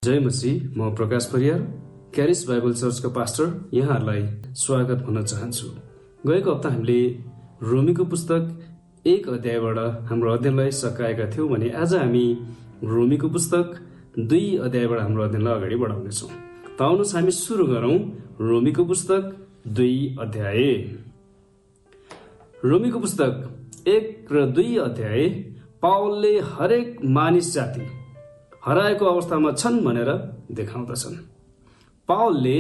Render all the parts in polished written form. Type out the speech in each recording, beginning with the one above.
जय मसीह। म प्रकाश परियार, क्यारिस बाइबल चर्चको पास्टर यहाँहरूलाई स्वागत भन्न चाहन्छु। गएको हप्ता हामीले रोमीको पुस्तक 1 अध्यायबाट हाम्रो अध्ययनलाई सकाएका थियौँ भने आज हामी रोमीको पुस्तक 2 अध्यायबाट हाम्रो अध्ययनलाई अगाडि बढाउनेछौँ। त आउनुहोस् हामी सुरु गरौँ रोमीको पुस्तक 2 अध्याय। रोमीको पुस्तक 1 र 2 अध्याय पावलले हरेक मानिस जाति हराएको अवस्थामा छन् भनेर देखाउँदछन्। पावलले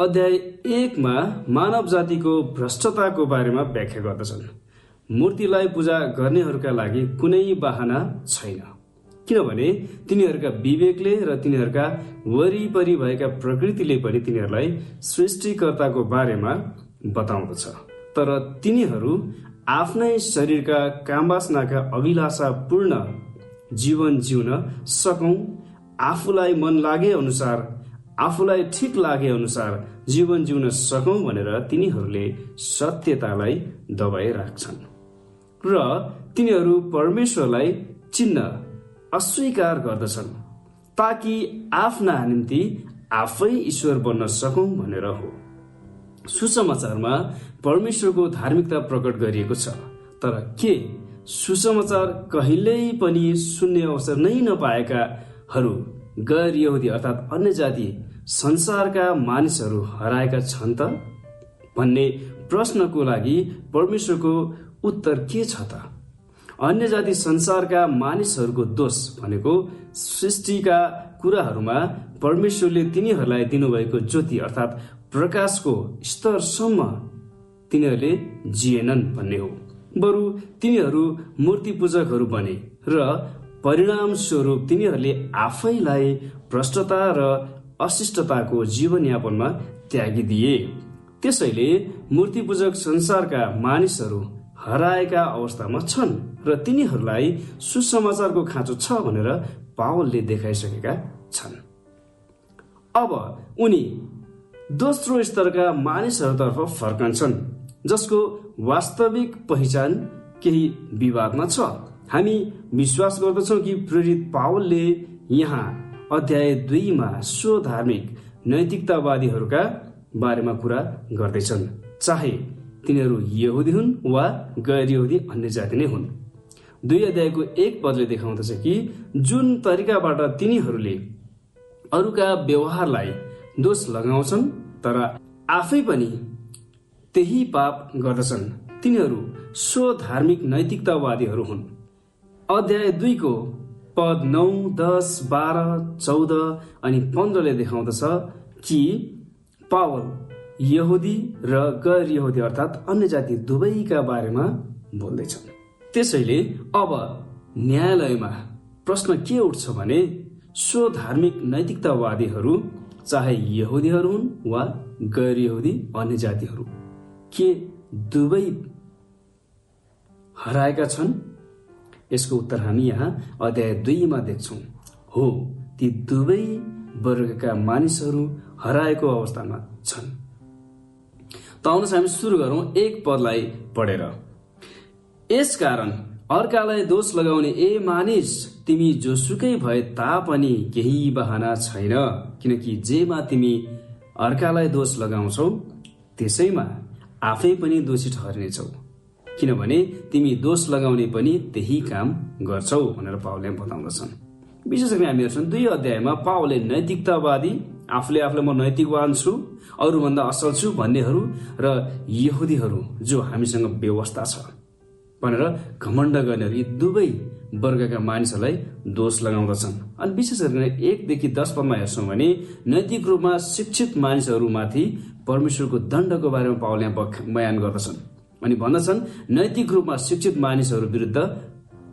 अध्याय 1 मा मानव जातिको भ्रष्टताको बारेमा व्याख्या गर्दछन्। मूर्तिलाई पूजा गर्नेहरूका लागि कुनै बहाना छैन, किनभने तिनीहरूका विवेकले र तिनीहरूका वरिपरि भएका प्रकृतिले पनि तिनीहरूलाई सृष्टिकर्ताको बारेमा बताउँदछ। तर तिनीहरू आफ्नै शरीरका कामवासनाका अभिलाषापूर्ण जीवन जिउन सकौं, आफूलाई मन लागे अनुसार, आफूलाई ठिक लागे अनुसार जीवन जिउन सकौं भनेर तिनीहरूले सत्यतालाई दबाई राख्छन् र तिनीहरू परमेश्वरलाई चिन्न अस्वीकार गर्दछन् ताकि आफ्ना निम्ति आफै ईश्वर बन्न सकौं भनेर हो। सुसमाचारमा परमेश्वरको धार्मिकता प्रकट गरिएको छ, तर के सुसमाचार कहिल्यै पनि सुन्ने अवसर नै नपाएकाहरू गैर यहुदी अर्थात् अन्य जाति संसारका मानिसहरू हराएका छन् त भन्ने प्रश्नको लागि परमेश्वरको उत्तर के छ त? अन्य जाति संसारका मानिसहरूको दोष भनेको सृष्टिका कुराहरूमा परमेश्वरले तिनीहरूलाई दिनुभएको ज्योति अर्थात् प्रकाशको स्तरसम्म तिनीहरूले जिएनन् भन्ने हो। बरु तिनीहरू मूर्ति पूजकहरू बने र परिणाम स्वरूप तिनीहरूले आफैलाई भ्रष्टता र अशिष्टताको जीवनयापनमा त्यागिदिए। त्यसैले मूर्ति पूजक संसारका मानिसहरू हराएका अवस्थामा छन् र तिनीहरूलाई सुसमाचारको खाँचो छ भनेर पावलले देखाइसकेका छन्। अब उनी दोस्रो स्तरका मानिसहरूतर्फ फर्कन्छन् जसको वास्तविक पहिचान केही विवादमा छ। हामी विश्वास गर्दछौँ कि प्रेरित पावलले यहाँ अध्याय 2 मा सो धार्मिक नैतिकतावादीहरूका बारेमा कुरा गर्दैछन्, चाहे तिनीहरू यहुदी हुन् वा गैर यहुदी अन्य जाति नै हुन्। 2 अध्यायको 1 पदले देखाउँदछ कि जुन तरिकाबाट तिनीहरूले अरूका व्यवहारलाई दोष लगाउँछन् तर आफै पनि त्यही पाप गर्दछन्, तिनीहरू सो धार्मिक नैतिकतावादीहरू हुन्। अध्याय 2 को पद 9, 10, 12, 14 अनि 15 ले देखाउँदछ कि पावल यहुदी र गैर यहुदी अर्थात् अन्य जाति दुवैका बारेमा बोल्दैछन्। त्यसैले अब न्यायालयमा प्रश्न के उठ्छ भने सो धार्मिक नैतिकतावादीहरू चाहे यहुदीहरू हुन् वा गैर यहुदी अन्य जातिहरू, के दुवै हराएका छन्? यसको उत्तर हामी यहाँ अध्याय 2 मा देख्छौं। हो, ती दुवै वर्गका मानिसहरू हराएको अवस्थामा छन्। त आउनुहोस् हामी सुरु गरौँ 1 पदलाई पढेर। यसकारण अर्कालाई दोष लगाउने ए मानिस, तिमी जोसुकै भए तापनि केही बहाना छैन, किनकि जेमा तिमी अर्कालाई दोष लगाउँछौ त्यसैमा आफै पनि दोषी ठहरिनेछौ, किनभने तिमी दोष लगाउने पनि त्यही काम गर्छौ भनेर पावलले बताउँदछन्। विशेष गरी हामी हेर्छौँ 2 अध्यायमा पावलले नैतिकतावादी, आफूले आफूलाई म नैतिकवान छु, अरूभन्दा असल छु भन्नेहरू र यहुदीहरू जो हामीसँग व्यवस्था छ भनेर घमण्ड गर्नेहरू, यी दुवै वर्गका मानिसहरूलाई दोष लगाउँदछन्। अनि विशेष गरी 1 देखि 10 पदमा हेर्छौँ भने नैतिक रूपमा शिक्षित मानिसहरूमाथि परमेश्वरको दण्डको बारेमा पावलले बयान गर्दछन् अनि भन्दछन् नैतिक रूपमा शिक्षित मानिसहरू विरुद्ध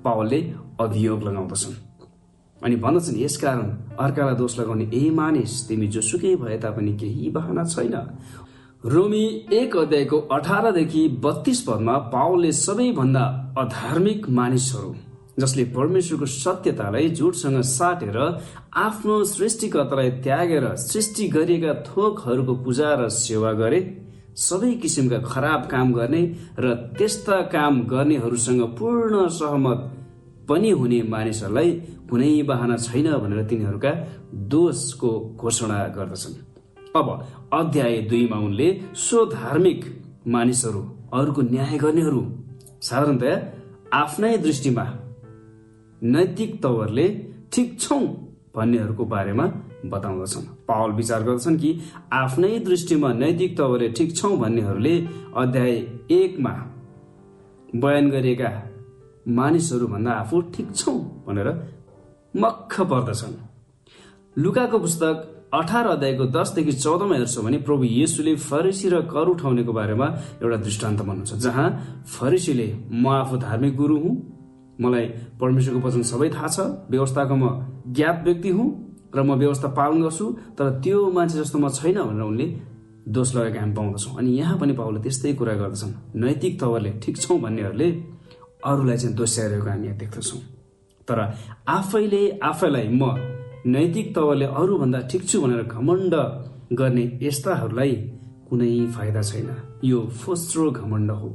पावलले अभियोग लगाउँदछन् अनि भन्दछन् यसकारण अर्कालाई दोष लगाउने ए मानिस, तिमी जोसुकै भए तापनि केही बहाना छैन। रोमी 1 अध्यायको 18 देखि 32 पदमा पावलले सबैभन्दा अधार्मिक मानिसहरू जसले परमेश्वरको सत्यतालाई झुटसँग साटेर आफ्नो सृष्टिकर्तालाई त्यागेर सृष्टि गरिएका थोकहरूको पूजा र सेवा गरे, सबै किसिमका खराब काम गर्ने र त्यस्ता काम गर्नेहरूसँग पूर्ण सहमत पनि हुने मानिसहरूलाई कुनै बहाना छैन भनेर तिनीहरूका दोषको घोषणा गर्दछन्। अब अध्याय 2 मा उनले स्वधार्मिक मानिसहरू, अरूको न्याय गर्नेहरू, साधारणतया आफ्नै दृष्टिमा नैतिक तवरले ठिक छौं भन्नेहरूको बारेमा बताउँदछन्। पावल विचार गर्दछन् कि आफ्नै दृष्टिमा नैतिक तवरले ठिक छौं भन्नेहरूले अध्याय 1 मा बयान गरिएका मानिसहरू भन्दा आफू ठिक छौं भनेर मक्ख पर्दछन्। लुकाको पुस्तक 18 अध्यायको 10 देखि 14 मा हेर्छौं भने प्रभु येशूले फरिसी र कर उठाउनेको बारेमा एउटा दृष्टान्त भन्नुहुन्छ, जहाँ फरिसीले म आफू धार्मिक गुरु हुँ, मलाई परमेश्वरको वचन सबै थाहा छ, व्यवस्थाको म ज्ञात व्यक्ति हुँ र म व्यवस्था पालन गर्छु, तर त्यो मान्छे जस्तो म छैन भनेर उनले दोष लगाएको हामी पाउँदछौँ। अनि यहाँ पनि पावलले त्यस्तै कुरा गर्दछन्। नैतिक तवरले ठिक छौं भन्नेहरूले अरूलाई चाहिँ दोस्याइरहेको हामी यहाँ देख्दछौँ, तर आफैलाई म नैतिक तवरले अरूभन्दा ठिक छु भनेर घमण्ड गर्ने यस्ताहरूलाई कुनै फाइदा छैन। यो फोस्रो घमण्ड हो।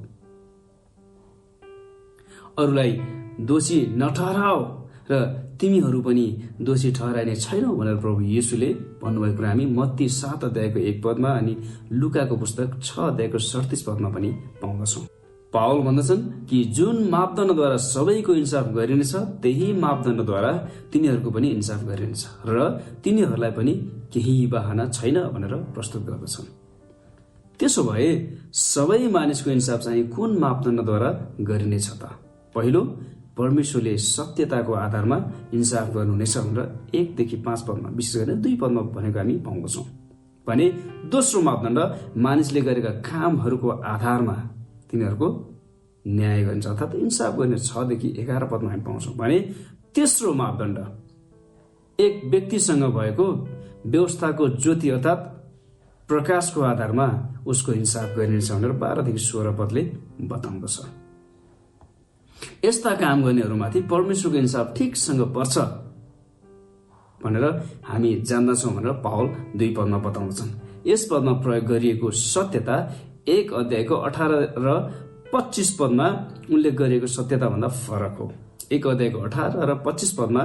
अरूलाई दोषी नठहराओ र तिमीहरू पनि दोषी ठहराइने छैनौ भनेर प्रभु येशूले भन्नुभएको कुरा हामी मत्ती 7 अध्यायको 1 पदमा अनि लुकाको पुस्तक 6 अध्यायको 37 पदमा पनि पाउँदछौँ। पावल भन्दछन् कि जुन मापदण्डद्वारा सबैको इन्साफ गरिनेछ त्यही मापदण्डद्वारा तिनीहरूको पनि इन्साफ गरिनेछ र तिनीहरूलाई पनि केही बहाना छैन भनेर प्रस्तुत गर्दछन्। त्यसो भए सबै मानिसको इन्साफ चाहिँ कुन मापदण्डद्वारा गरिनेछ त? पहिलो, परमेश्वरले सत्यताको आधारमा इन्साफ गर्नुहुनेछ भनेर 1 देखि 5 पदमा, विशेष गरी 2 पदमा भनेको हामी पाउँदछौँ। भने दोस्रो मापदण्ड मानिसले गरेका कामहरूको आधारमा तिनीहरूको न्याय गरिन्छ, अर्थात् इन्साफ गर्ने 6 देखि 11 पदमा हामी पाउँछौँ। भने तेस्रो मापदण्ड एक व्यक्तिसँग भएको व्यवस्थाको ज्योति अर्थात् प्रकाशको आधारमा उसको इन्साफ गरिनेछ भनेर 12 देखि 16 पदले बताउँदछ। यस्ता काम गर्नेहरूमाथि परमेश्वरको इन्साफ ठिकसँग पर्छ भनेर हामी जान्दछौँ भनेर पावल 2 पदमा बताउँदछन्। यस पदमा प्रयोग गरिएको सत्यता 1 अध्यायको 18 र 25 पदमा उल्लेख गरिएको सत्यता भन्दा फरक हो। 1 अध्यायको 18 र 25 पदमा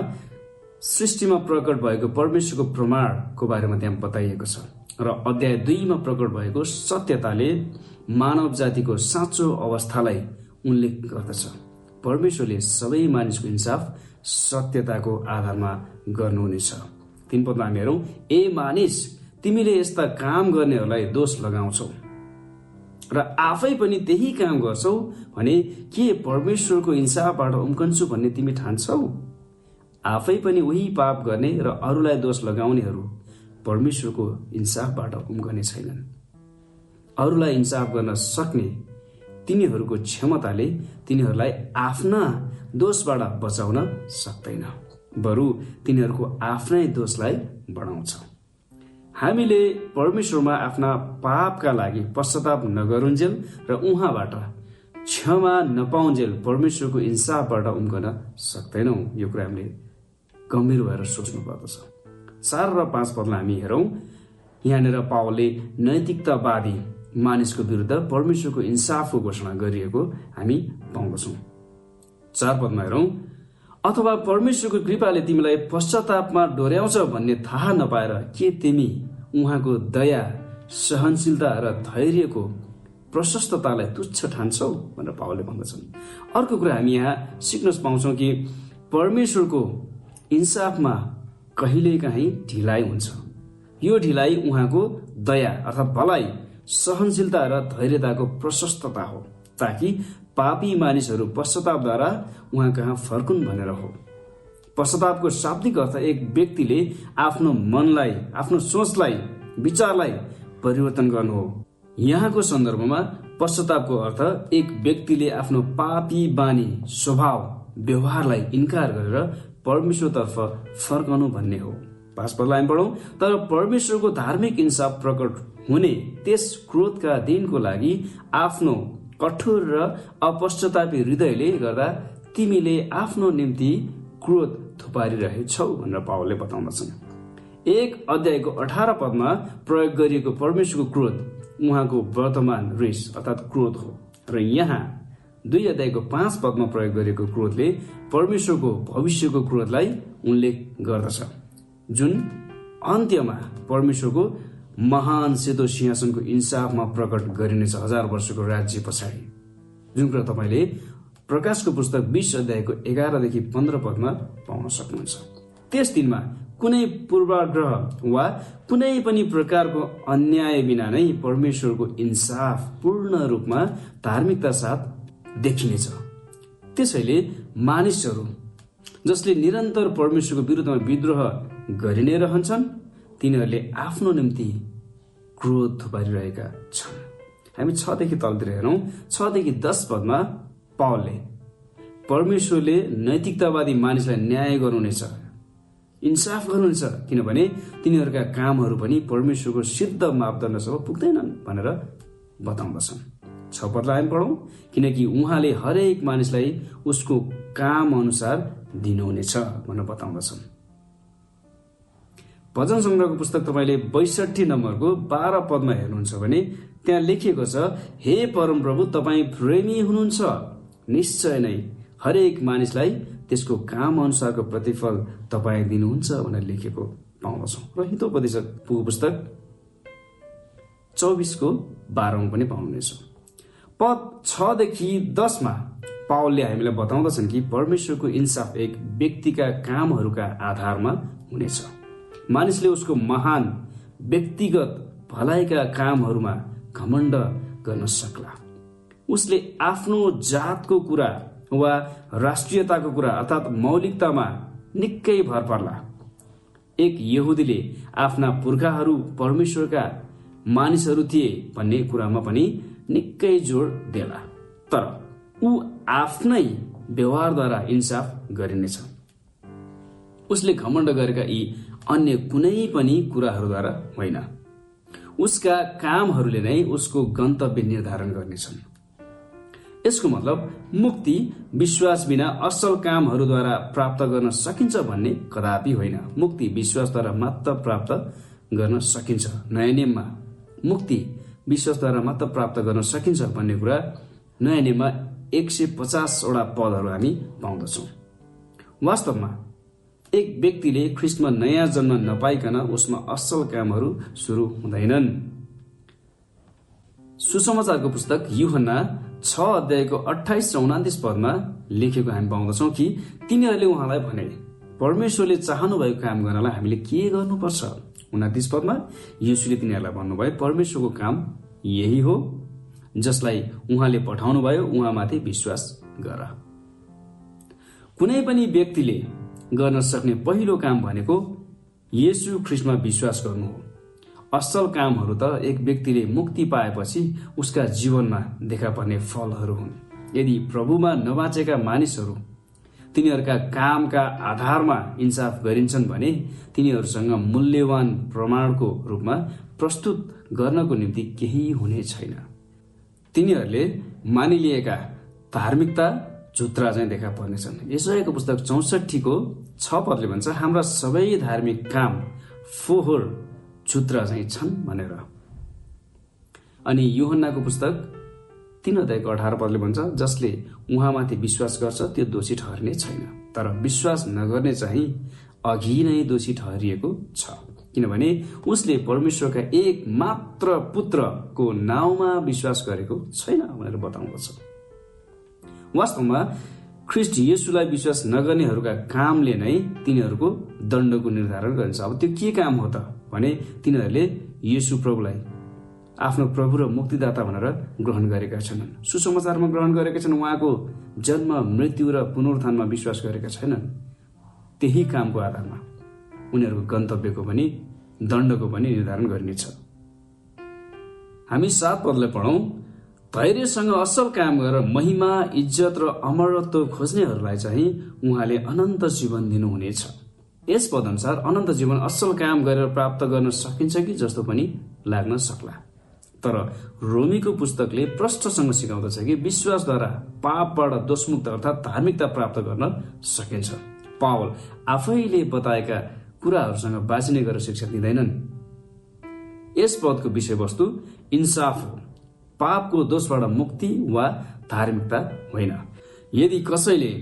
सृष्टिमा प्रकट भएको परमेश्वरको प्रमाणको बारेमा त्यहाँ बताइएको छ र अध्याय 2 मा प्रकट भएको सत्यताले मानव जातिको साँचो अवस्थालाई उल्लेख गर्दछ। परमेश्वरले सबै मानिसको इन्साफ सत्यताको आधारमा गर्नुहुनेछ। 3 पदमा हामी हेरौँ, ए मानिस तिमीले यस्ता काम गर्नेहरूलाई दोष लगाउँछौ र आफै पनि त्यही काम गर्छौ भने के परमेश्वरको इन्साफबाट उम्कन्छु भन्ने तिमी ठान्छौ? आफै पनि उही पाप गर्ने र अरूलाई दोष लगाउनेहरू परमेश्वरको इन्साफबाट उम्कने छैनन्। अरूलाई इन्साफ गर्न सक्ने तिनीहरूको क्षमताले तिनीहरूलाई आफ्ना दोषबाट बचाउन सक्दैन, बरु तिनीहरूको आफ्नै दोषलाई बढाउँछ। हामीले परमेश्वरमा आफ्ना पापका लागि पश्चाताप नगरुन्जेल र उहाँबाट क्षमा नपाउन्जेल परमेश्वरको इन्साफबाट उम्कन सक्दैनौँ। यो कुरा हामीले गम्भीर भएर सोच्नु पर्दछ। 4 र 5 पदलाई हामी हेरौँ। यहाँनिर पावलले नैतिकतावादी मानिसको विरुद्ध परमेश्वरको इन्साफको घोषणा गरिएको हामी पाउँदछौँ। 4 पदमा हेरौँ, अथवा परमेश्वरको कृपाले तिमीलाई पश्चातापमा डोर्याउँछ भन्ने थाहा नपाएर के तिमी उहाँको दया, सहनशीलता र धैर्यको प्रशस्ततालाई तुच्छ ठान्छौ भनेर पावलले भन्दछन्। अर्को कुरा हामी यहाँ सिक्न पाउँछौँ कि परमेश्वरको इन्साफमा कहिलेकाहीँ ढिलाइ हुन्छ। यो ढिलाइ उहाँको दया अर्थात् भलाइ, सहनशीलता र धैर्यताको प्रशस्तता हो, ताकि पापी मानिसहरू पश्चातापद्वारा उहाँ कहाँ फर्कुन् भनेर हो। पश्चातापको शाब्दिक अर्थ एक व्यक्तिले आफ्नो मनलाई, आफ्नो सोचलाई, विचारलाई परिवर्तन गर्नु हो। यहाँको सन्दर्भमा पश्चातापको अर्थ एक व्यक्तिले आफ्नो पापी बानी, स्वभाव, व्यवहारलाई इन्कार गरेर परमेश्वरतर्फ फर्कनु भन्ने हो। 5 पदलाई पढौँ, तर परमेश्वरको धार्मिक इन्साफ प्रकट हुने त्यस क्रोधका दिनको लागि आफ्नो कठोर र अपश्चातापी हृदयले गर्दा तिमीले आफ्नो निम्ति क्रोध थुपारिरहेछौ भनेर पावलले बताउँदछन्। 1 अध्यायको 18 पदमा प्रयोग गरिएको परमेश्वरको क्रोध उहाँको वर्तमान रिस अर्थात् क्रोध हो र यहाँ 2 अध्यायको 5 पदमा प्रयोग गरिएको क्रोधले परमेश्वरको भविष्यको क्रोधलाई उल्लेख गर्दछ, जुन अन्त्यमा परमेश्वरको महान सेतो सिंहासनको इन्साफमा प्रकट गरिनेछ 1000 वर्षको राज्य पछाडि, जुन कुरा तपाईँले प्रकाशको पुस्तक 20 अध्यायको 11 देखि 15 पदमा पाउन सक्नुहुन्छ। त्यस दिनमा कुनै पूर्वाग्रह वा कुनै पनि प्रकारको अन्याय बिना नै परमेश्वरको इन्साफ पूर्ण रूपमा धार्मिकता साथ देखिनेछ। त्यसैले मानिसहरू जसले निरन्तर परमेश्वरको विरुद्धमा विद्रोह गरि नै रहन्छन्, तिनीहरूले आफ्नो निम्ति क्रोध थुपारिरहेका छन्। हामी 6 देखि तलतिर हेरौँ। 6 देखि 10 पदमा पावलले परमेश्वरले नैतिकतावादी मानिसलाई न्याय गर्नुहुनेछ, इन्साफ गर्नुहुनेछ, किनभने तिनीहरूका कामहरू पनि परमेश्वरको सिद्ध मापदण्डसम्म पुग्दैनन् भनेर बताउँदछन्। 6 पदलाई हामी पढौँ। किनकि उहाँले हरेक मानिसलाई उसको काम अनुसार दिनुहुनेछ भनेर बताउँदछन्। भजन सङ्ग्रहको पुस्तक तपाईँले 62 नम्बरको 12 पदमा हेर्नुहुन्छ भने त्यहाँ लेखिएको छ, हे परमप्रभु तपाईँ प्रेमी हुनुहुन्छ, निश्चय नै हरेक मानिसलाई त्यसको काम अनुसारको प्रतिफल तपाईँ दिनुहुन्छ भनेर लेखेको पाउँदछौँ। र हितोपदेशकको पुस्तक 24को 12 पनि पाउनुहुनेछ। पद 6 देखि 10 मा पावलले हामीलाई बताउँदछन् कि परमेश्वरको इन्साफ एक व्यक्तिका कामहरूका आधारमा हुनेछ। मानिसले उसको महान व्यक्तिगत भलाइका कामहरूमा घमण्ड गर्न सक्ला। उसले आफ्नो जातको कुरा वा राष्ट्रियताको कुरा अर्थात् मौलिकतामा निकै भर पर्ला। एक यहुदीले आफ्ना पुर्खाहरू परमेश्वरका मानिसहरू थिए भन्ने कुरामा पनि निकै जोड देला, तर ऊ आफ्नै व्यवहारद्वारा इन्साफ गरिनेछ। उसले घमण्ड गरेका यी अन्य कुनै पनि कुराहरूद्वारा होइन, उसका कामहरूले नै उसको गन्तव्य निर्धारण गर्नेछन्। यसको मतलब मुक्ति विश्वास बिना असल कामहरूद्वारा प्राप्त गर्न सकिन्छ भन्ने कदापि होइन। मुक्ति विश्वासद्वारा मात्र प्राप्त गर्न सकिन्छ। नयाँ नियममा मुक्ति विश्वासद्वारा मात्र प्राप्त गर्न सकिन्छ भन्ने कुरा नयाँ नियममा 150 वटा पदहरू हामी पाउँदछौँ। वास्तवमा एक व्यक्तिले ख्रिस्टमा नयाँ जन्म नपाइकन उसमा असल कामहरू सुरु हुँदैनन्। सुसमाचारको पुस्तक यूहन्ना 6 अध्यायको 28 र 29 पदमा लेखेको हामी पाउँदछौँ कि तिनीहरूले उहाँलाई भने, परमेश्वरले चाहनु भएको काम गर्नलाई हामीले के गर्नुपर्छ? 29 पदमा येशूले तिनीहरूलाई भन्नुभयो, परमेश्वरको काम यही हो, जसलाई उहाँले पठाउनु भयो उहाँमाथि विश्वास गर। कुनै पनि व्यक्तिले गर्न सक्ने पहिलो काम भनेको येशू ख्रिस्टमा विश्वास गर्नु हो। असल कामहरू त एक व्यक्तिले मुक्ति पाएपछि उसका जीवनमा देखा पर्ने फलहरू हुन्। यदि प्रभुमा नबाचेका मानिसहरू तिनीहरूका कामका आधारमा इन्साफ गरिन्छन् भने तिनीहरूसँग मूल्यवान प्रमाणको रूपमा प्रस्तुत गर्नको निम्ति केही हुने छैन। तिनीहरूले मानिलिएका धार्मिकता झुत्रा चाहिँ देखा पर्नेछन्। यशायाको पुस्तक 64को 6 पदले भन्छ, हाम्रा सबै धार्मिक काम फोहोर झुत्रा चाहिँ छन् भनेर। अनि यूहन्नाको पुस्तक 3 अध्यायको 18 पदले भन्छ, जसले उहाँमाथि विश्वास गर्छ त्यो दोषी ठहरिने छैन, तर विश्वास नगर्ने चाहिँ अघि नै दोषी ठहरिएको छ, किनभने उसले परमेश्वरका एक मात्र पुत्रको नाउँमा विश्वास गरेको छैन भनेर बताउँदछ। वास्तवमा ख्रिस्ट येशूलाई विश्वास नगर्नेहरूका कामले नै तिनीहरूको दण्डको निर्धारण गरिन्छ। अब त्यो के काम हो त भने तिनीहरूले येशू प्रभुलाई आफ्नो प्रभु र मुक्तिदाता भनेर ग्रहण गरेका छैनन्, सुसमाचारमा ग्रहण गरेका छन्, उहाँको जन्म मृत्यु र पुनरुत्थानमा विश्वास गरेका छैनन्। त्यही कामको आधारमा उनीहरूको गन्तव्यको पनि दण्डको पनि निर्धारण गरिनेछ। हामी 7 पदलाई पढौँ। धैर्यसँग असल काम गरेर महिमा इज्जत र अमरत्व खोज्नेहरूलाई चाहिँ उहाँले अनन्त जीवन दिनुहुनेछ। यस पद अनुसार अनन्त जीवन असल काम गरेर प्राप्त गर्न सकिन्छ कि जस्तो पनि लाग्न सक्ला, तर रोमीको पुस्तकले प्रष्टसँग सिकाउँदछ कि विश्वासद्वारा पापबाट दोषमुक्त अर्थात् धार्मिकता प्राप्त गर्न सकिन्छ। पावल आफैले बताएका कुराहरूसँग बाँचिने गरेर शिक्षा दिँदैनन्। यस पदको विषयवस्तु इन्साफ हो, पापको दोषबाट मुक्ति वा धार्मिकता होइन। यदि कसैले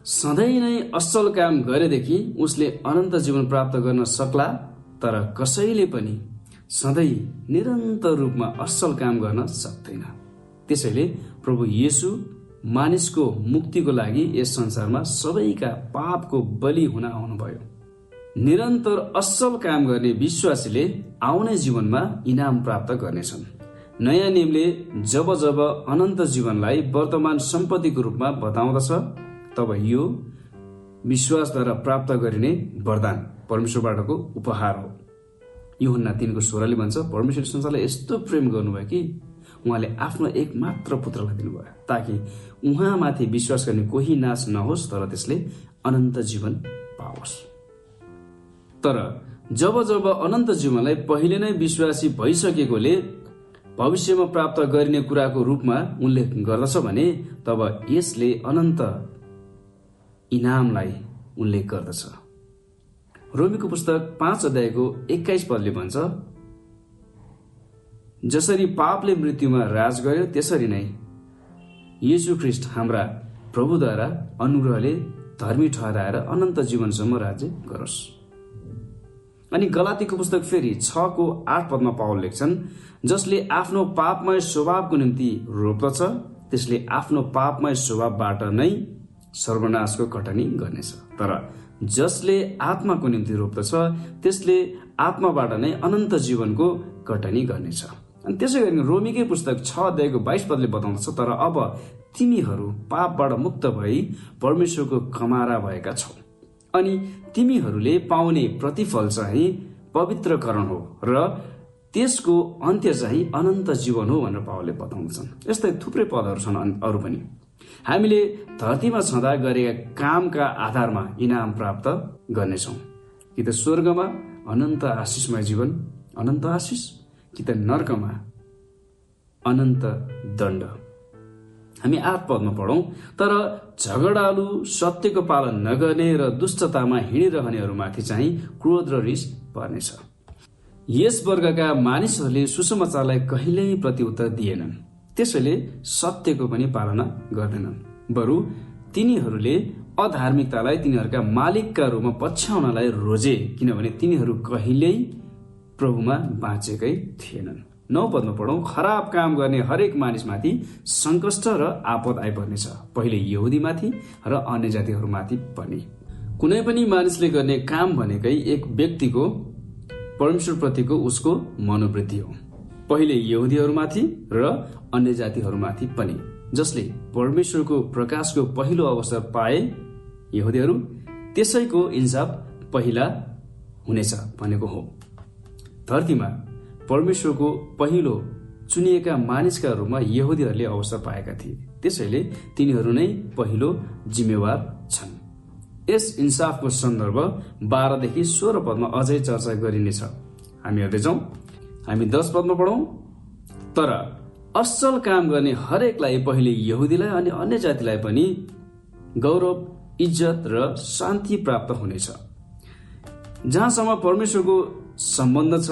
सधैँ नै असल काम गरेदेखि उसले अनन्त जीवन प्राप्त गर्न सक्ला, तर कसैले पनि सधैँ निरन्तर रूपमा असल काम गर्न सक्दैन। त्यसैले प्रभु येशू मानिसको मुक्तिको लागि यस संसारमा सबैका पापको बलि हुन आउनुभयो। निरन्तर असल काम गर्ने विश्वासीले आउने जीवनमा इनाम प्राप्त गर्नेछन्। नयाँ नियमले जब जब अनन्त जीवनलाई वर्तमान सम्पत्तिको रूपमा बताउँदछ, तब यो विश्वासद्वारा प्राप्त गरिने वरदान परमेश्वरबाटको उपहार हो। यूहन्ना 3:16 भन्छ, परमेश्वरले संसारलाई यस्तो प्रेम गर्नुभयो कि उहाँले आफ्नो एक मात्र पुत्रलाई दिनुभयो, ताकि उहाँमाथि विश्वास गर्ने कोही नाश नहोस्, तर त्यसले अनन्त जीवन पाओस्। तर जब जब अनन्त जीवनलाई पहिले नै विश्वासी भइसकेकोले भविष्यमा प्राप्त गरिने कुराको रूपमा उल्लेख गर्दछ भने, तब यसले अनन्त इनामलाई उल्लेख गर्दछ। रोमीको पुस्तक 5:21 भन्छ, जसरी पापले मृत्युमा राज गर्यो, त्यसरी नै येशू ख्रीष्ट हाम्रा प्रभुद्वारा अनुग्रहले धर्मी ठहराएर अनन्त जीवनसम्म राज्य गरोस्। अनि गलातीको पुस्तक फेरि 6:8 पावल लेख्छन्, जसले आफ्नो पापमय स्वभावको निम्ति रोप्दछ, त्यसले आफ्नो पापमय स्वभावबाट नै सर्वनाशको कटनी गर्नेछ, तर जसले आत्माको निम्ति रोप्दछ, त्यसले आत्माबाट नै अनन्त जीवनको कटनी गर्नेछ। अनि त्यसै गरी रोमीकै पुस्तक 6:22 बताउँदछ, तर अब तिमीहरू पापबाट मुक्त भई परमेश्वरको कमारा भएका छौ, अनि तिमीहरूले पाउने प्रतिफल चाहिँ पवित्रकरण हो र त्यसको अन्त्य चाहिँ अनन्त जीवन हो भनेर पावलले बताउँछन्। यस्तै थुप्रै पदहरू छन् अरू पनि। हामीले धरतीमा छँदा गरेका कामका आधारमा इनाम प्राप्त गर्नेछौँ, कि त स्वर्गमा अनन्त आशिषमय जीवन, अनन्त आशिष, कि त नर्कमा अनन्त दण्ड। हामी 8 पढौँ, तर झगडालु, सत्यको पालन नगर्ने र दुष्टतामा हिँडिरहनेहरूमाथि चाहिँ क्रोध र रिस पर्नेछ। यस वर्गका मानिसहरूले सुसमाचारलाई कहिल्यै प्रत्युत्तर दिएनन्, त्यसैले सत्यको पनि पालना गर्दैनन्, बरु तिनीहरूले अधार्मिकतालाई तिनीहरूका मालिकका रूपमा पछ्याउनलाई रोजे, किनभने तिनीहरू कहिल्यै प्रभुमा बाँचेकै थिएनन्। 9 पढौँ, खराब काम गर्ने हरेक मानिसमाथि सङ्कष्ट र आपद आइपर्नेछ, पहिले यहुदीमाथि र अन्य जातिहरूमाथि पनि। कुनै पनि मानिसले गर्ने काम भनेकै एक व्यक्तिको परमेश्वरप्रतिको उसको मनोवृत्ति हो, पहिले यहुदीहरूमाथि र अन्य जातिहरूमाथि पनि। जसले परमेश्वरको प्रकाशको पहिलो अवसर पाए यहुदीहरू, त्यसैको इन्साफ पहिला हुनेछ भनेको हो। धरतीमा परमेश्वरको पहिलो चुनिएका मानिसका रूपमा यहुदीहरूले अवसर पाएका थिए, त्यसैले तिनीहरू नै पहिलो जिम्मेवार छन्। यस इन्साफको सन्दर्भ 12-16 अझै चर्चा गरिनेछ। हामी हेर्दैछौँ। हामी 10 पढौँ, तर असल काम गर्ने हरेकलाई, पहिले यहुदीलाई अनि अन्य जातिलाई पनि गौरव, इज्जत र शान्ति प्राप्त हुनेछ। जहाँसम्म परमेश्वरको सम्बन्ध छ,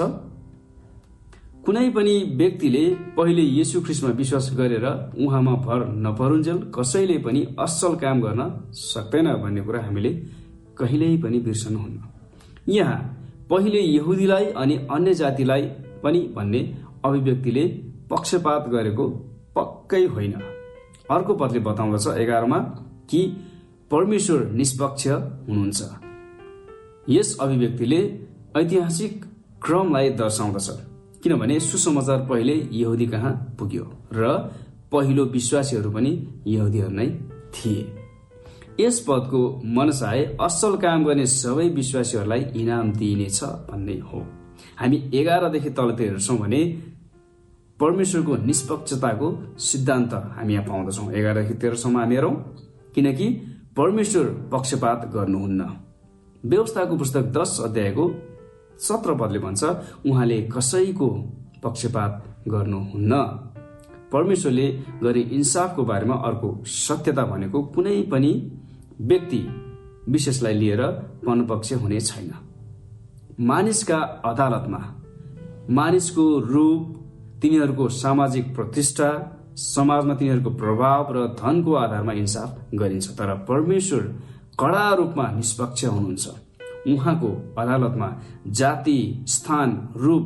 कुनै पनि व्यक्तिले पहिले येशू ख्रीष्टमा विश्वास गरेर उहाँमा भर नपरुन्जेल कसैले पनि असल काम गर्न सक्दैन भन्ने कुरा हामीले कहिल्यै पनि बिर्सनुहुन्न। यहाँ पहिले यहुदीलाई अनि अन्य जातिलाई पनि भन्ने अभिव्यक्तिले पक्षपात गरेको पक्कै होइन। अर्को पदले बताउँदछ 11 कि परमेश्वर निष्पक्ष हुनुहुन्छ। यस अभिव्यक्तिले ऐतिहासिक क्रमलाई दर्शाउँदछ, किनभने सुसमाचार पहिले यहुदी कहाँ पुग्यो र पहिलो विश्वासीहरू पनि यहुदीहरू नै थिए। यस पदको मनसाय असल काम गर्ने सबै विश्वासीहरूलाई इनाम दिइनेछ भन्ने हो। हामी 11 तलतिर हेर्छौँ भने परमेश्वरको निष्पक्षताको सिद्धान्त हामी यहाँ पाउँदछौँ। 11-13 हामी हेरौँ, किनकि परमेश्वर पक्षपात गर्नुहुन्न। व्यवस्थाको पुस्तक 10:17 भन्छ, उहाँले कसैको पक्षपात गर्नुहुन्न। परमेश्वरले गरे इन्साफको बारेमा अर्को सत्यता भनेको कुनै पनि व्यक्ति विशेषलाई लिएर पनपक्ष हुने छैन। मानिसका अदालतमा मानिसको रूप, तिनीहरूको सामाजिक प्रतिष्ठा समाजमा तिनीहरूको प्रभाव र धनको आधारमा इन्साफ गरिन्छ। तर परमेश्वर कडा रूपमा निष्पक्ष हुनुहुन्छ। उहाँको अदालतमा जाति, स्थान, रूप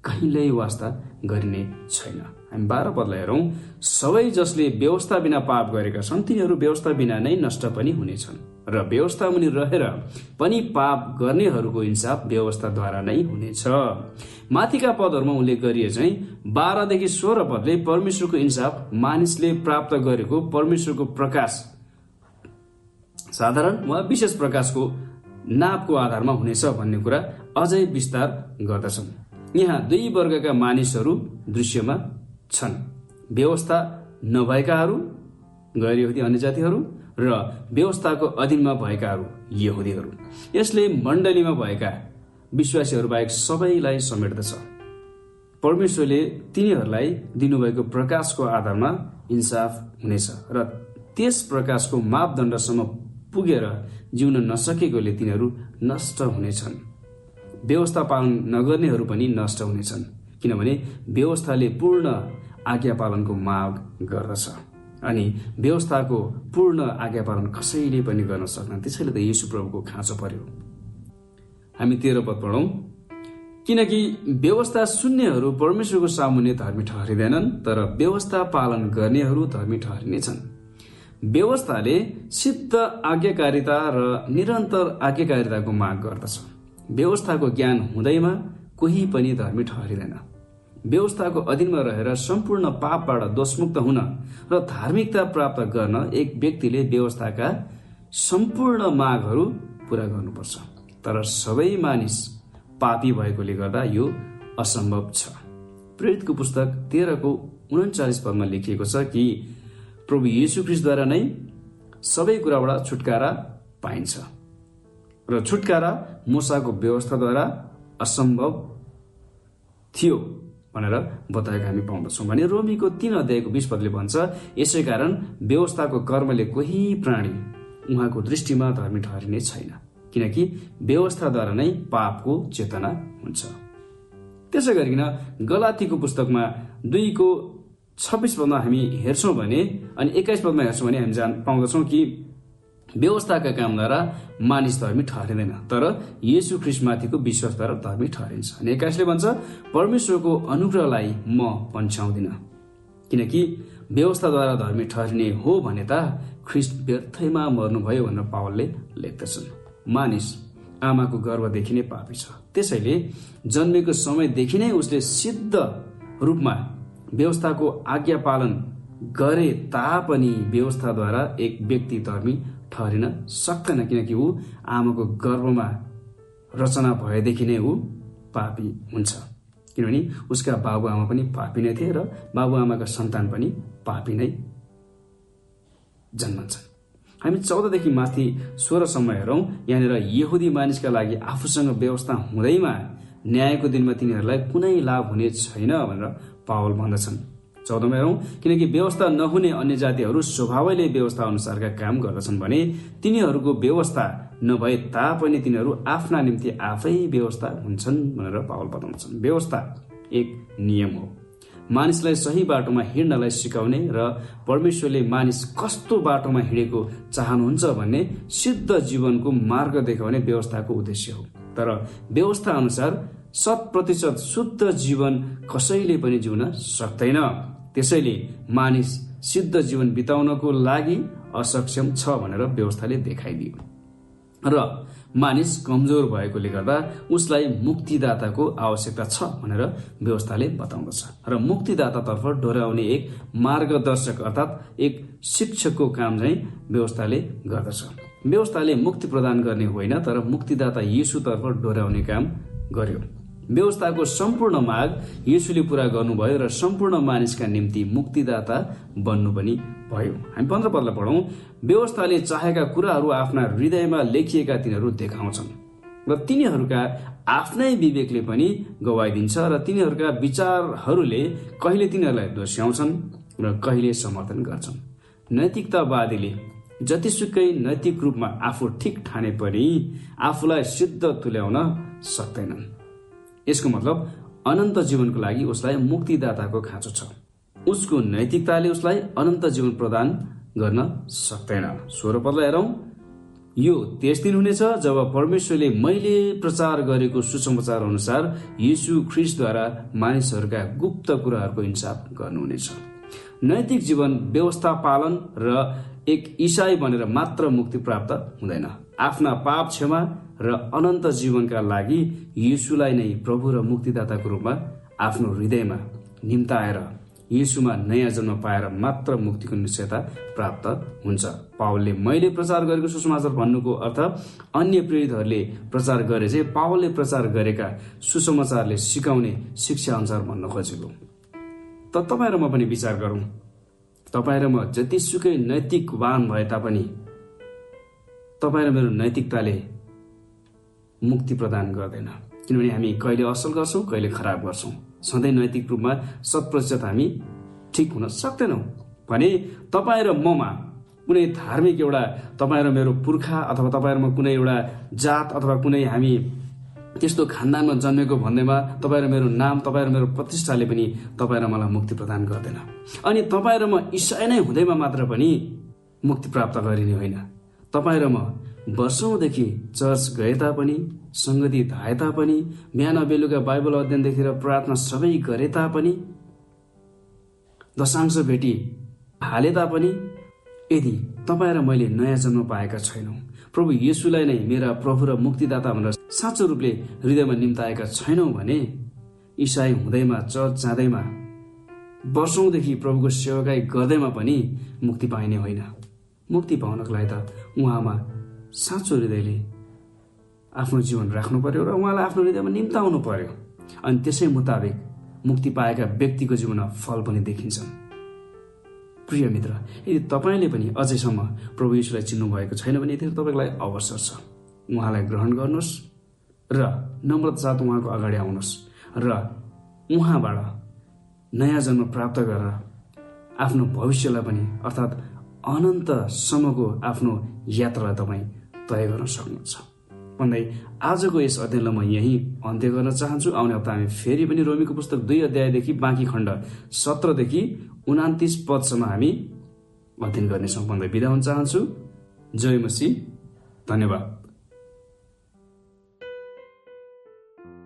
कहिल्यै वास्ता गरिने छैन। हामी 12 पदलाई हेरौँ। सबै जसले व्यवस्था बिना पाप गरेका छन् तिनीहरू व्यवस्था बिना नै नष्ट पनि हुनेछन्, र व्यवस्था मुनि रहेर पनि पाप गर्नेहरूको इन्साफ व्यवस्थाद्वारा नै हुनेछ। माथिका पदहरूमा उल्लेख गरिए चाहिँ 12 देखि 16 पदले परमेश्वरको इन्साफ मानिसले प्राप्त गरेको परमेश्वरको प्रकाश साधारण वा विशेष प्रकाशको नापको आधारमा हुनेछ भन्ने कुरा अझै विस्तार गर्दछन्। यहाँ 2 वर्गका मानिसहरू दृश्यमा छन्। व्यवस्था नभएकाहरू, गैर यहुदी अन्य जातिहरू, र व्यवस्थाको अधीनमा भएकाहरू, यहुदीहरू। यसले मण्डलीमा भएका विश्वासीहरू बाहेक सबैलाई समेट्दछ। परमेश्वरले तिनीहरूलाई दिनुभएको प्रकाशको आधारमा इन्साफ हुनेछ, र त्यस प्रकाशको मापदण्डसम्म पुगेर जिउन नसकेकोले तिनीहरू नष्ट हुनेछन्। व्यवस्था पालन नगर्नेहरू पनि नष्ट हुनेछन्, किनभने व्यवस्थाले पूर्ण आज्ञा पालनको माग गर्दछ, अनि व्यवस्थाको पूर्ण आज्ञा पालन कसैले पनि गर्न सक्दैन। त्यसैले त येशू प्रभुको खाँचो पर्यो। हामी 13 पद पढौँ। किनकि व्यवस्था सुन्नेहरू परमेश्वरको सामुन्ने धर्मी ठहरिँदैनन्, तर व्यवस्था पालन गर्नेहरू धर्मी ठहरिनेछन्। व्यवस्थाले सिद्ध आज्ञाकारिता र निरन्तर आज्ञाकारिताको माग गर्दछ। व्यवस्थाको ज्ञान हुँदैमा कोही पनि धर्मी ठहरिँदैन। व्यवस्थाको अधीनमा रहेर सम्पूर्ण पापबाट दोषमुक्त हुन र धार्मिकता प्राप्त गर्न एक व्यक्तिले व्यवस्थाका सम्पूर्ण मागहरू पूरा गर्नुपर्छ। तर सबै मानिस पापी भएकोले गर्दा यो असम्भव छ। प्रेरितको पुस्तक 13 को 39 पदमा लेखिएको छ कि प्रभु येशू ख्रीष्टद्वारा नै सबै कुराबाट छुटकारा पाइन्छ, र छुटकारा मूसाको व्यवस्थाद्वारा असम्भव थियो भनेर बताएको हामी पाउँदछौँ। भने रोमीको 3 अध्यायको 20 पदले भन्छ, यसै कारण व्यवस्थाको कर्मले कोही प्राणी उहाँको दृष्टिमा धर्मी ठहरिने छैन, किनकि व्यवस्थाद्वारा नै पापको चेतना हुन्छ। त्यसै गरिकन गलातीको पुस्तकमा 2 को 26 पदमा हामी हेर्छौँ भने, अनि 21 पदमा हेर्छौँ भने हामी पाउँदछौँ कि व्यवस्थाका कामद्वारा मानिस धर्मी ठहरिँदैन, तर येशू ख्रीष्टमाथिको विश्वासद्वारा धर्मी ठहरिन्छ। अनि 21ले भन्छ, परमेश्वरको अनुग्रहलाई म पन्छाउँदिन, किनकि व्यवस्थाद्वारा धर्मी ठहरिने हो भने त ख्रीष्ट व्यर्थैमा मर्नुभयो भनेर पावलले लेख्दछन्। मानिस आमाको गर्भदेखि नै पापी छ। त्यसैले जन्मेको समयदेखि नै उसले सिद्ध रूपमा व्यवस्थाको आज्ञा पालन गरे तापनि व्यवस्थाद्वारा एक व्यक्ति धर्मी ठहरिन सक्दैन, किनकि ऊ आमाको गर्भमा रचना भएदेखि नै ऊ पापी हुन्छ। किनभने उसका बाबुआमा पनि पापी नै थिए र बाबुआमाका सन्तान पनि पापी नै जन्मन्छन्। हामी 14 देखि माथि 16 सम्म हेरौँ। यहाँनिर यहुदी मानिसका लागि आफूसँग व्यवस्था हुँदैमा न्यायको दिनमा तिनीहरूलाई कुनै लाभ हुने छैन भनेर पावल भन्दछन्। 14 मा हेरौँ, किनकि व्यवस्था नहुने अन्य जातिहरू स्वभावैले व्यवस्था अनुसारका काम गर्दछन् भने तिनीहरूको व्यवस्था नभए तापनि तिनीहरू आफ्ना निम्ति आफै व्यवस्था हुन्छन् भनेर पावल बताउँछन्। व्यवस्था एक नियम हो, मानिसलाई सही बाटोमा हिँड्नलाई सिकाउने र परमेश्वरले मानिस कस्तो बाटोमा हिँडेको चाहनुहुन्छ भन्ने सिद्ध जीवनको मार्ग देखाउने व्यवस्थाको उद्देश्य हो। तर व्यवस्था अनुसार 100% शुद्ध जीवन कसैले पनि जिउन सक्दैन। त्यसैले मानिस सिद्ध जीवन बिताउनको लागि असक्षम छ भनेर व्यवस्थाले देखाइदियो, र मानिस कमजोर भएकोले गर्दा उसलाई मुक्तिदाताको आवश्यकता छ भनेर व्यवस्थाले बताउँदछ। र मुक्तिदातातर्फ डोर्याउने एक मार्गदर्शक अर्थात् एक शिक्षकको काम चाहिँ व्यवस्थाले गर्दछ। व्यवस्थाले मुक्ति प्रदान गर्ने होइन, तर मुक्तिदाता येशूतर्फ डोर्याउने काम गर्यो। व्यवस्थाको सम्पूर्ण माग येशूले पूरा गर्नुभयो र सम्पूर्ण मानिसका निम्ति मुक्तिदाता बन्नु पनि भयो। हामी 15 पदलाई पढौँ। व्यवस्थाले चाहेका कुराहरू आफ्ना हृदयमा लेखिएका तिनीहरू देखाउँछन्, र तिनीहरूका आफ्नै विवेकले पनि गवाई दिन्छ, र तिनीहरूका विचारहरूले कहिले तिनीहरूलाई दोस्याउँछन् र कहिले समर्थन गर्छन्। नैतिकतावादीले जतिसुकै नैतिक रूपमा आफू ठिक ठाने पनि आफूलाई सिद्ध तुल्याउन सक्दैनन्। यसको मतलब अनन्त जीवनको लागि उसलाई मुक्तिदाताको खाँचो छ। उसको नैतिकताले उसलाई अनन्त जीवन प्रदान गर्न सक्दैन। 16 पदलाई हेरौँ। यो त्यस दिन हुनेछ जब परमेश्वरले मैले प्रचार गरेको सुसमाचार अनुसार यीशु ख्रिस्टद्वारा मानिसहरूका गुप्त कुराहरूको इन्साफ गर्नुहुनेछ। नैतिक जीवन व्यवस्था पालन र एक ईसाई बनेर मात्र मुक्ति प्राप्त हुँदैन। आफ्ना पाप क्षमा र अनन्त जीवनका लागि यीशुलाई नै प्रभु र मुक्तिदाताको रूपमा आफ्नो हृदयमा निम्ताएर यीशुमा नयाँ जन्म पाएर मात्र मुक्तिको निश्चयता प्राप्त हुन्छ। पावलले मैले प्रचार गरेको सुसमाचार भन्नुको अर्थ अन्य प्रेरितहरूले प्रचार गरे चाहिँ पावलले प्रचार गरेका सुसमाचारले सिकाउने शिक्षा अनुसार भन्न खोजेको। त तपाईँ र म पनि विचार गरौँ। तपाईँ र म जतिसुकै नैतिकवान भए तापनि तपाईँ र मेरो नैतिकताले मुक्ति प्रदान गर्दैन, किनभने हामी कहिले असल गर्छौँ कहिले खराब गर्छौँ। सधैँ नैतिक रूपमा 100% हामी ठिक हुन सक्दैनौँ। भने तपाईँ र ममा कुनै धार्मिक एउटा तपाईँ र मेरो पुर्खा अथवा तपाईँ र म कुनै एउटा जात अथवा कुनै हामी त्यस्तो खानदानमा जन्मेको भन्दैमा तपाईँ र मेरो नाम तपाईँ र मेरो प्रतिष्ठाले पनि तपाईँ र मलाई मुक्ति प्रदान गर्दैन। अनि तपाईँ र म ईसाई नै हुँदैमा मात्र पनि मुक्ति प्राप्त गरिने होइन। तपाईँ र म वर्षौंदेखि चर्च गए तापनि, संगति धाए तापनि, बिहान बेलुका बाइबल अध्ययनदेखि र प्रार्थना सबै गरे तापनि, दशांश भेटी हाले तापनि, यदि तपाईँ र मैले नयाँ जन्म पाएका छैनौँ, प्रभु येशूलाई नै मेरा प्रभु र मुक्तिदाता भनेर साँचो रूपले हृदयमा निम्ताएका छैनौँ भने ईसाई हुँदैमा, चर्च जाँदैमा, वर्षौंदेखि प्रभुको सेवाकाई गर्दैमा पनि मुक्ति पाइने होइन। मुक्ति पाउनको लागि त उहाँमा साँचो हृदयले आफ्नो जीवन राख्नु पर्यो र उहाँलाई आफ्नो हृदयमा निम्ताउनु पर्यो। अनि त्यसै मुताबिक मुक्ति पाएका व्यक्तिको जीवनमा फल पनि देखिन्छन्। प्रिय मित्र, यदि तपाईँले पनि अझैसम्म प्रभु येशूलाई चिन्नु भएको छैन भने यति तपाईँको लागि अवसर छ। उहाँलाई ग्रहण गर्नुहोस् र नम्रता साथ उहाँको अगाडि आउनुहोस् र उहाँबाट नयाँ जन्म प्राप्त गरेर आफ्नो भविष्यलाई पनि अर्थात् अनन्तसम्मको आफ्नो यात्रालाई तपाईँ तय गर्न सक्नुहुन्छ भन्दै आजको यस अध्ययनलाई म यही अन्त्य गर्न चाहन्छु। आउने हप्ता हामी फेरि पनि रोमीको पुस्तक 2 अध्यायदेखि बाँकी खण्ड 17 देखि 29 पदसम्म हामी अध्ययन गर्नेछौँ भन्दै बिदा हुन चाहन्छु। जय मसीह। धन्यवाद।